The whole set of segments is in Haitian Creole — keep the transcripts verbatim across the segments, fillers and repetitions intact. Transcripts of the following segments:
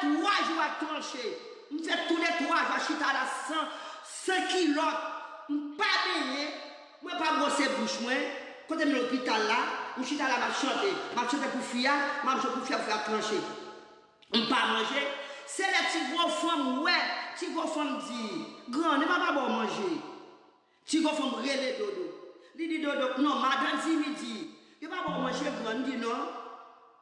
twa jou ak tranche. M fè toulètwa jou a chita la san, san kilòt. M pa benyen. Mwen pa bwose bouch mwen. Kote m lopital la, m chita la, m ap chante. M ap chante pou fi a, m ap jwe pou fi a, pou fi a tranche. M pa manje. Se lè ti gwo fanm wè, ti gwo fanm di, "Grann, epa m pa ba w manje?" Ti gwo fanm rele Dodo. Li di Dodo, "Non, madan Jimmy di yo pa ba w manje, grann." M di, "Non."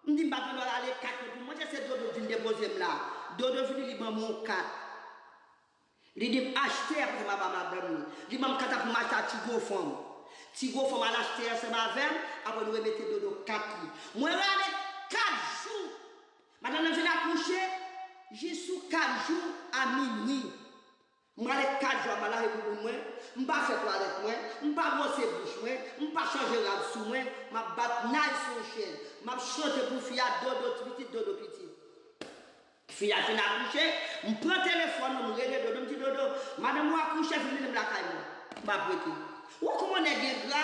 M di, "M pa gen dwa ale kat mwen pou manje, se Dodo k vin depoze m la." Dodo vini, li ban mwen yon kat. Li di m achte a pou m ba madanm li. Li ban m kat la pou m achte a ti gwo fanm. Ti gwo fanm al achte ansanm avè m, apre nou remete Dodo kat li. Mwen rale kat jou. Madanm nan vin akouche, jis sou kat jou a minwi. M rale kat jou a, m al lave bouboun mwen, m pa fè twalèt mwen, m pa bwose bouch mwen, m pa chanje rad sou mwen, m ap bat nay sou yon chèz, m ap chante pou fi a, Dodo pitit, Dodo pitit. Fi a fin akouche, m pran telefòn mwen, m rele Dodo, m di, "Dodo, madanm ou akouche, vin mennen m lakay mwen." M ap rete. Ou wè kòman nèg engra?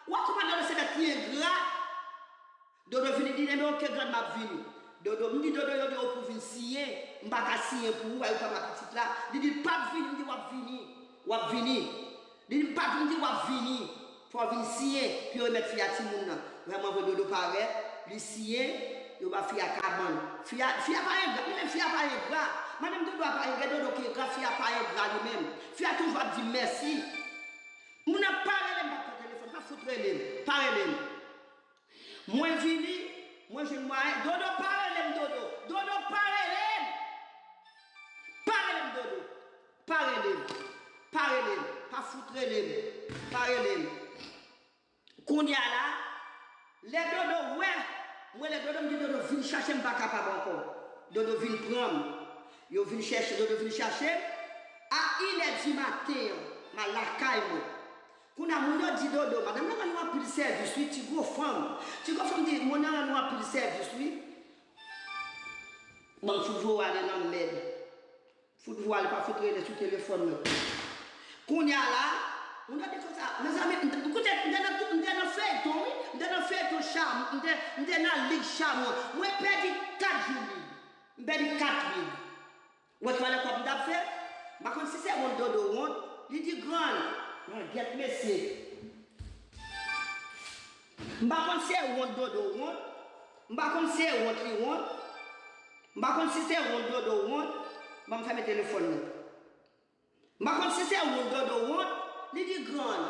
Ou wè kòman Dodo se nèg ki engra? Dodo vini, di, "Enben, oke, grann, m ap vini." Dodo, m di, "Dodo, yo gen ou pou vin siyen. M pa ka siyen pou ou, a yo pa pitit la." Li di, "L p ap vini." M di, "W ap vini. W ap vini." Li di, "M p ap vini." M di, "W ap vini. Fò w vin siyen, pou yo remèt fi a timoun nan." Vrèman vre, Dodo parèt, li siyen, yo ba fi a kabann. Fi a, fi a pa engra, li menm fi a pa engra. Madanm Dodo a pa engra, Dodo ki engra, fi a pa engra li menm. Fi a toujou ap di m mèsi. Moun nan pa rele m, pa pran telefòn, pa fout rele m, pa rele m. Mwen vini, mwen jwenn mwayen. Dodo, pa rele m, Dodo. Dodo, pa rele m. Pa rele m, Dodo. Pa rele m. Pa rele m. Pa fout rele m. Pa rele m. Kounye a la, lè Dodo wè, mwen lè Dodo, m di, "Dodo, vin chache m, m pa kapab ankò." Dodo vin pran m. Yo vin chèche, Dodo vin chache m. A inè di maten an, m al lakay mwen. Kounye a, moun yo di Dodo, madanm nan rann ou anpil sèvis, wi, ti gwo fanm. Ti gwo fanm di, moun nan rann ou anpil sèvis, wi. Bon, fout voye w ale nan mèd. Fout voye w ale, pa fout rele sou telefòn nan. Kounye a la, moun yo di konsa, mezanmi, m te, koute, m te nan, m te nan feyton, wi. M te nan feyton Cham, m te, m te nan lig Chamon. Mwen pèdi kat jou lig. M pèdi kat lig. Ou wè ki valè kòb m t ap fè? M pa konn si se wont Dodo wont. Li di, "Grann, mwen gèt mesye." M pa konn si se wont Dodo wont. M pa konn si se wont li wont. M pa konn si se wont Dodo wont. Ban m fèmen telefòn nan. M pa konn si se wont Dodo wont. Li di, "Grann."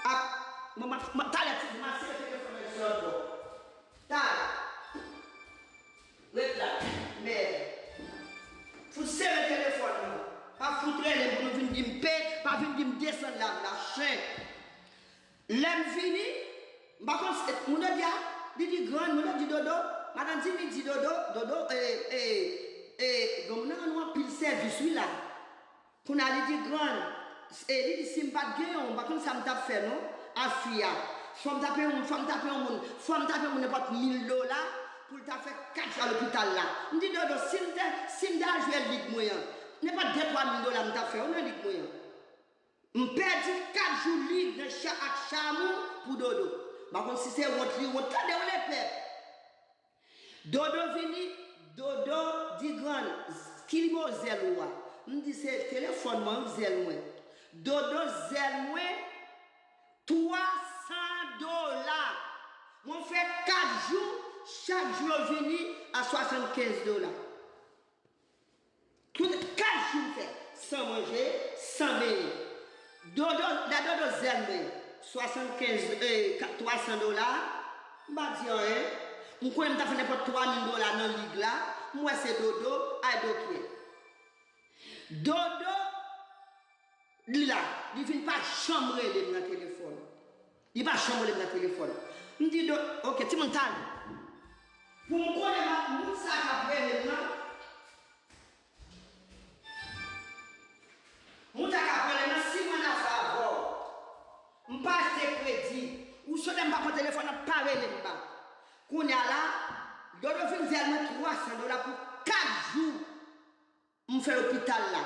Ak, mwen, mwen, mwen, talè, ti, mwen sere telefòn nan sou lòt bò. Talè. Ret la, mèd. Fout sere telefòn nan. Pa fout rele m pou nou vin di m pe, pa vin di m desann la, la chen. Lè m vini, m pa konn si, moun yo di a, li di, "Grann," moun yo di, "Dodo," madanm Jimmy di, "Dodo, Dodo, e, e, e, granmoun nan rann ou anpil sèvis, wi, la." Kounye a li di, "Grann," e, li di, "Si m pa t gen yon, m pa konn sa m t ap fè non, a fi a. Fò m t ap yon, fò m t ap yon moun, fò m t ap yon moun nenpòt mil dola pou l ta fè kat jou a lopital la." M di, "Dodo, si m te, si m te al jwe lig mwen an, nenpòt de twa mil dola m t ap fè wi nan lig mwen an." M pèdi kat jou lig nan cha ak Chamon pou Dodo. M pa konn si se wont li wont. Tande w lepèp. Dodo vini, Dodo di, "Grann, ki nimewo zèl ou a?" M di, "Se telefòn mwen, wi, zèl mwen." Dodo, zèl mwen, twa san dola. Mwen fè kat jou, chak jou yo vini a swasannkenz dola. Tout kat jou m fè, san manje, san benyen. Dodo, lè Dodo zèl mwen, swasannkenz, e, ka-, twa san dola, m pa di anyen. M konnen m ta fè nenpòt twa mil dola nan lig la, m wè se Dodo, I don't care. Dodo, li la, li vin pa janm rele m nan telefòn. Li pa janm rele m nan telefòn. M di, "Do, oke, timoun, talè." Pou m konnen, ma-, moun sa k ap rele m nan, moun sa k ap rele m nan, si mwen nan favè w, m pa achte kredi, ou sou lè m pa pran telefòn nan, pa rele m pa. Kounye a la, Dodo vin zèl mwen twa san dola pou kat jou. M fè lopital la.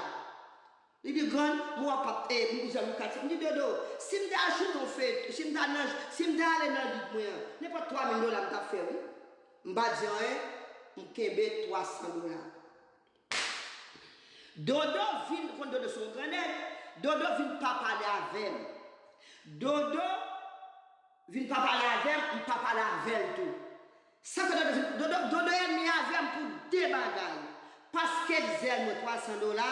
Li di, "Grann, mwen w ap, e, m bezwen lokatif." M di, "Dodo, si m te al choute yon feyton, si m te al nan, si m te ale nan lig mwen an, nenpòt twa mil dola m t ap fè, wi." M pa di anyen. M kenbe twa san dola. Dodo vin, konn Dodo se yon grannèg, Dodo vin pa pale avè m. Dodo vin pa pale avè m, m pa pale avè l tou. Sa fè Dodo vin, Dodo, Dodo ènmi avè m pou de bagay. Paske l zèl mwen twa san dola,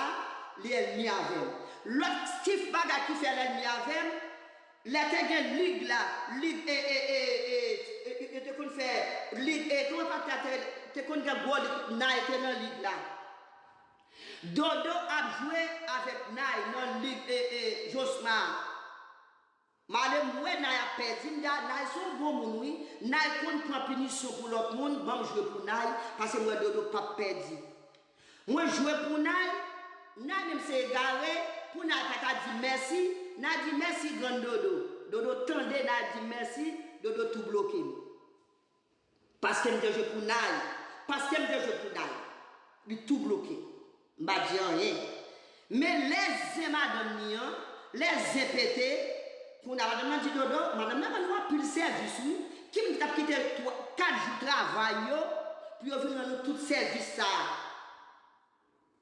li ènmi avè m. Lòt ti bagay ki fè l ènmi avè m, lè te gen lig la, lig, e, e, e, e, e, e, yo te konn fè lig, e, kòman pa te, te konn gen gwo lig, Nay te nan lig la. Dodo ap jwe avèk Nay nan lig, e, e, Josma. M ale m wè Nay ap pèdi, m di a, Nay se yon bon moun wi. Nay konn pran pinisyon pou lòt moun, ban m jwe pou Nay, paske m wè Dodo p ap pèdi. Mwen jwe pou Nay, Nay menm se egare, pou Nay pa ta di mèsi, Nay di mèsi grann Dodo. Dodo tande Nay di mèsi, Dodo tou bloke m. Paske m te jwe pou Nay, paske m te jwe pou Nay, li tou bloke m. M pa di anyen. Men lè zen madanm ni an, lè zen pete, kounye a madanm nan di Dodo, madanm nan rann nou anpil sèvis wi. Ki moun ki t ap kite twa, kat jou travay yo pou yo vin rann nou tout sèvis sa a?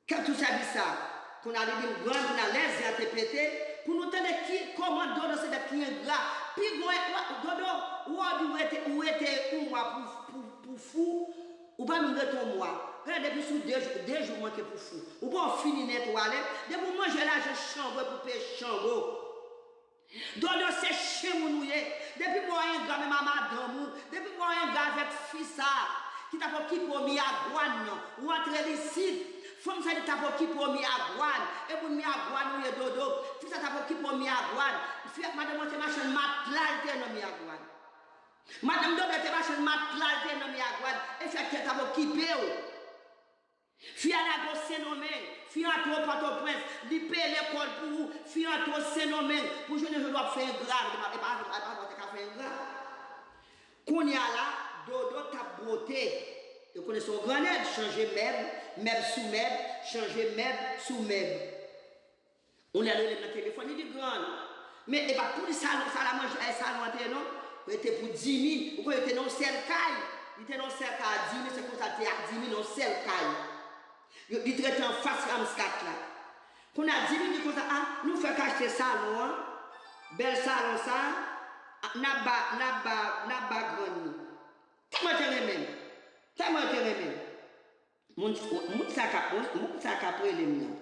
Kat jou sèvis sa a? Kounye a li di m grann, kounye a lè zen an te pete, pou nou tande ki, kòman Dodo se bèt ki engra. Pi gwo, Dodo, ou di ou rete, ou rete yon mwa pou, pou, pou fou, ou pa menm rete yon mwa. Gade depi sou de jou, de jou manke pou fou. Ou pa w fini nèt ou ale, depi w manje lajan chango pou peye chango. Dodo se chen moun ou ye. Depi m wè w engra menm a madanm ou, depi m wè w engra avèk fi sa a ki t ap okipe w Miragwàn nan, ou antre l isit. Fanm sa a li t ap okipe w Miragwàn, e moun Miragwàn ou ye Dodo. Fi sa a t ap okipe w Miragwàn. Fi ak madanm ou te machann matla l te ye nan Miragwàn. Madanm Dodo te machann matla l te ye nan Miragwàn, e fi ak tèt ap okipe w. Fi a lage w Sendomeng, fi a antre w Pòtoprens, li peye lekòl pou ou, fi a antre w Sendomeng, pou jounen jodi a w ap fè engra, e pa, e pa, e pa, ou te ka fè engra. Kounye a la, Dodo t ap bwote. Yo konnen se yon grannèg, chanje mèb, mèb sou mèb, chanje mèb sou mèb. Yon lè l rele m nan telefòn, li di, grann, men e pa t pou li salon, sal a manje, e salon an te ye non, rete pou Dimi, ou konnen yo te nan yon sèl kay, li te nan yon sèl kay a Dimi, se konsa l te ak Dimi nan yon sèl kay. Yo, li t rete anfas Ramskat la. Kounye a Dimi di konsa, a, nou fèk achte salon an, bèl salon sa a, n ap ba, n ap ba, n ap ba grann li. Tèlman yo te renmen m, tèlman yo te renmen m. Moun, moun sa k ap, moun sa k ap rele m nan.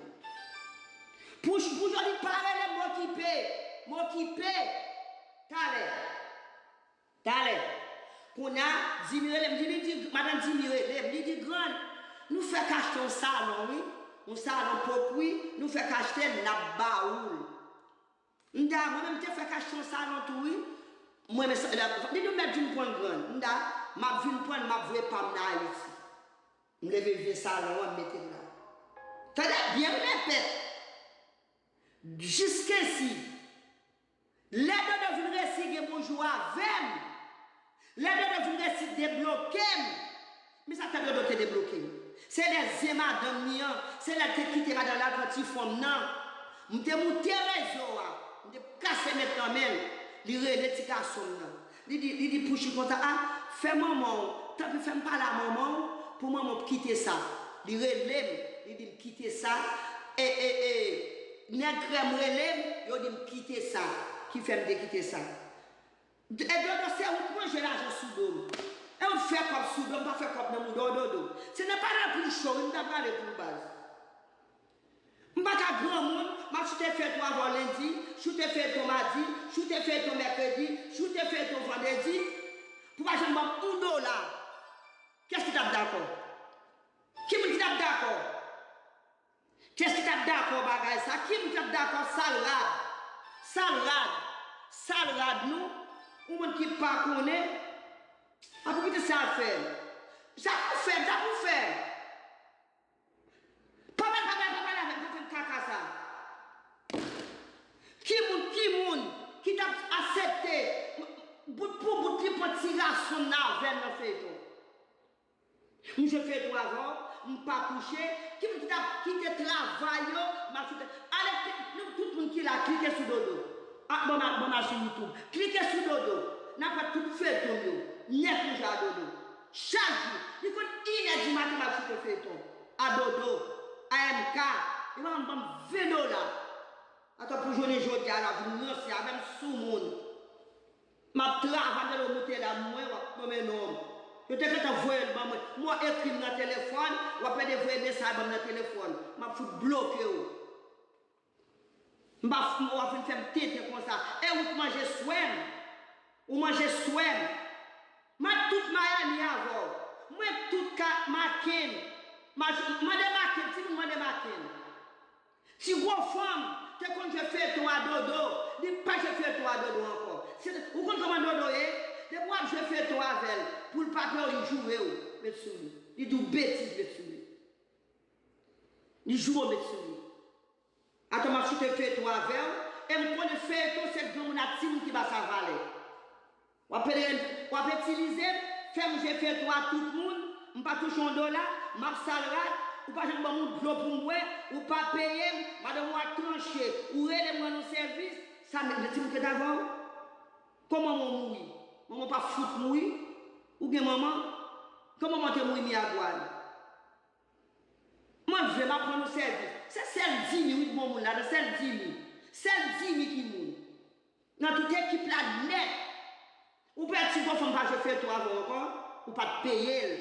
Pou, pou jodi pa rele m, m okipe, m okipe. Talè. Talè. Kounye a, Dimi rele m, Dimi di, madanm Dimi rele m, li di, grann, nou fèk achte yon salon, wi. Yon salon pokwi, nou fèk achte l, n ap ba ou l. M di a, mwen menm m te fèk achte yon salon tou wi. Mwen men sa, li di m mèt vin pran l grann. M di a, m ap vin pran l, m ap voye pa m nan Ayiti. M leve vye salon an, m mete l la. Tande byen wi, repèt. Jiskensi, lè Dodo vin resi gen bonjou avè m, lè Dodo vin resi debloke m, men sa k fè Dodo te debloke m. Se lè zen madanm ni an, se lè l te kite madanm l al pran ti fanm nan. M te moute rezo a, m te kase nèt nan men l, li rele ti gason m nan. Li di, li di Pouchi konsa, a, fè manman w, tanpri fè m pale a manman w, pou manman w kite sa. Li rele m, li di m kite sa, e, e, e, nèg krèm rele m, yo di m kite sa, ki fè m te kite sa. E Dodo, se ou k manje lajan sou do m. E ou k fè kòb sou do m, pa fè kòb nan mouda w, Dodo. Se nan pale anpil cho wi m ta prale tou baz. M pa ka granmoun, m ap choute feyton avè w lendi, choute feyton madi, choute feyton mèkredi, choute feyton vandredi, pou pa janm ban m yon dola. Kiyès ki t ap dakò? Ki moun ki t ap dakò? Kiyès ki t ap dakò bagay sa? Ki moun ki t ap dakò? Sal rad. Sal rad. Sal rad nou. Yon moun ki pa konnen. A pou kite sa fè. Sa pou fè, sa pou fè. Pa pale, pa pale, pa pale avè m, pa fè m kaka sa. Ki moun, ki moun ki t ap aksepte bout pou bout li pran ti gason m nan avè l nan feyton? M jwe feyton avè w, m pa kouche. Ki moun ki t ap kite travay yo, m ap choute. Ale, nou tout moun ki la, klike sou Dodo. A, bon, m a, bon, m a sou YouTube. Klike sou Dodo. N ap wè tout feyton m yo. Nèt ou jwe a Dodo. Chak jou, li konn inè di maten m ap choute feyton a Dodo, a M K, li pa janm ban m ven dola. Atò pou jounen jodi a la vin ranse avè m sou moun. M ap travay, m tande w moute la, mwen w ap nonmen non m. Yo te gentan voye l ban mwen. M wè w ekri m nan telefòn, w ap ede voye mesaj ban m nan telefòn. M ap fout bloke w. M pa f-, w ap vin fè m tenten konsa. E ou k manje swè m. Ou manje swè m. Mwen tout Miami avè w. Mwen tout ka maken. Maj-, mande maken, timoun mande maken. Ti gwo fanm te konn jwe feyton a Dodo, li pa jwe feyton a Dodo ankò. Se, ou konn kòman Dodo ye? Depi w ap jwe feyton avè l, pou l pa pè w, li joure w, met sou li. Li di w betiz, met sou li. Li joure w, met sou li. Atò m ap choute feyton avè w, e m konnen feyton se granmoun ak timoun ki ba sa valè. W ap pede, w ap itilize m, fè m jwe feyton a tout moun, m pa touche yon dola, m ap sal rad, ou pa janm ban m yon dlo pou m bwè, ou pa peye m, madanm ou a tranche, ou rele m rann ou sèvis, sa m, men timoun ki t avè w? Kòman manman w mouri? Manman w pa fout mouri? Ou gen manman? Kòman manman w te mouri Miragwàn? Mwen vle m ap rann ou sèvis. Se sèl Dimi wi k bon moun ladan, sèl Dimi. Sèl Dimi ki moun. Nan tout ekip la nèt. Ou pè ti gwo fanm pa jwe feyton avè w ankò, ou pa t peye l.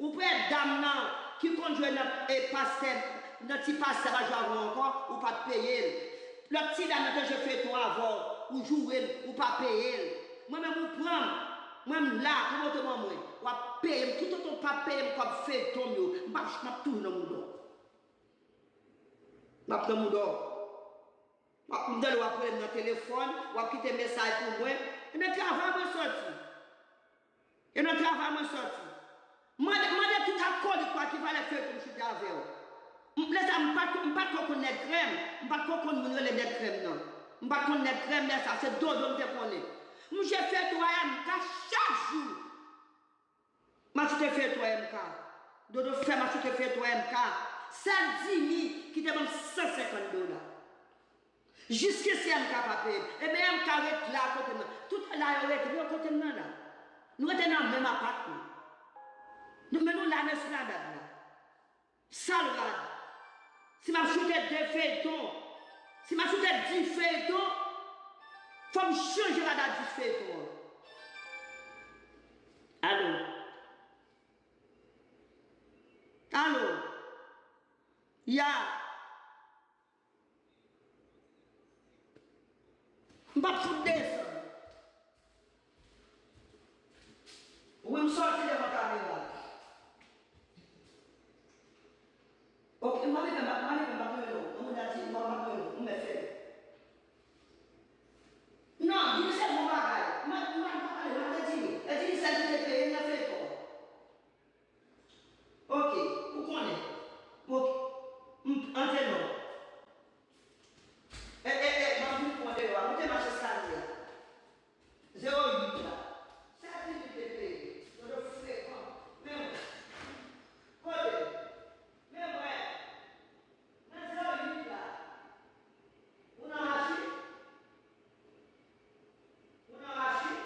Ou pè dam nan ki konn jwe nan, e, pastè, nan ti pastè pa jwe avè w ankò, ou pa t peye l. Lòt ti dam nan te jwe feyton avè w, ou joure l, ou pa peye l. Mwen menm ou pran m, mwen m la, kòman w te ban mwen? W ap peye m, toutotan w pa peye m kòb feyton m yo, m p ap, m ap toujou nan mouda w. M ap nan mouda w. M ap, m tande w ap rele m nan telefòn, w ap kite mesaj pou mwen. E nan travay mwen sòti. E nan travay mwen sòti. Mande, mande tout akolit ou a ki valè feyton m choute avè w. M, lè sa, m pa t, m pa t ko konn nèg krèm. M pa t ko konn moun rele nèg krèm nan. M pa t konn nèg krèm lè sa, se Dodo m te konnen. M jwe feyton a M K chak jou. M ap choute feyton M K. Dodo fè m ap choute feyton M K. Sèl Dimi kite ban m san senkant dola. Jiskisi M K pa peye m. Ebyen M K ret la kote m nan. Tout la yo rete, yo kote m nan la. Nou rete nan menm apatman. Nou, men nou la nan Esplanad la. Sal rad. Si m ap choute de feyton, si m ap choute dis feyton, fò m chanje rad a dis feyton an. Alo. Alo. Ya. M p ap fout desann. Wi, m sòti devan kamera. Ok, m anvi fè, m anvi fè, m ap rele w. Yon moun a di, m ap rele w. M mèt fè.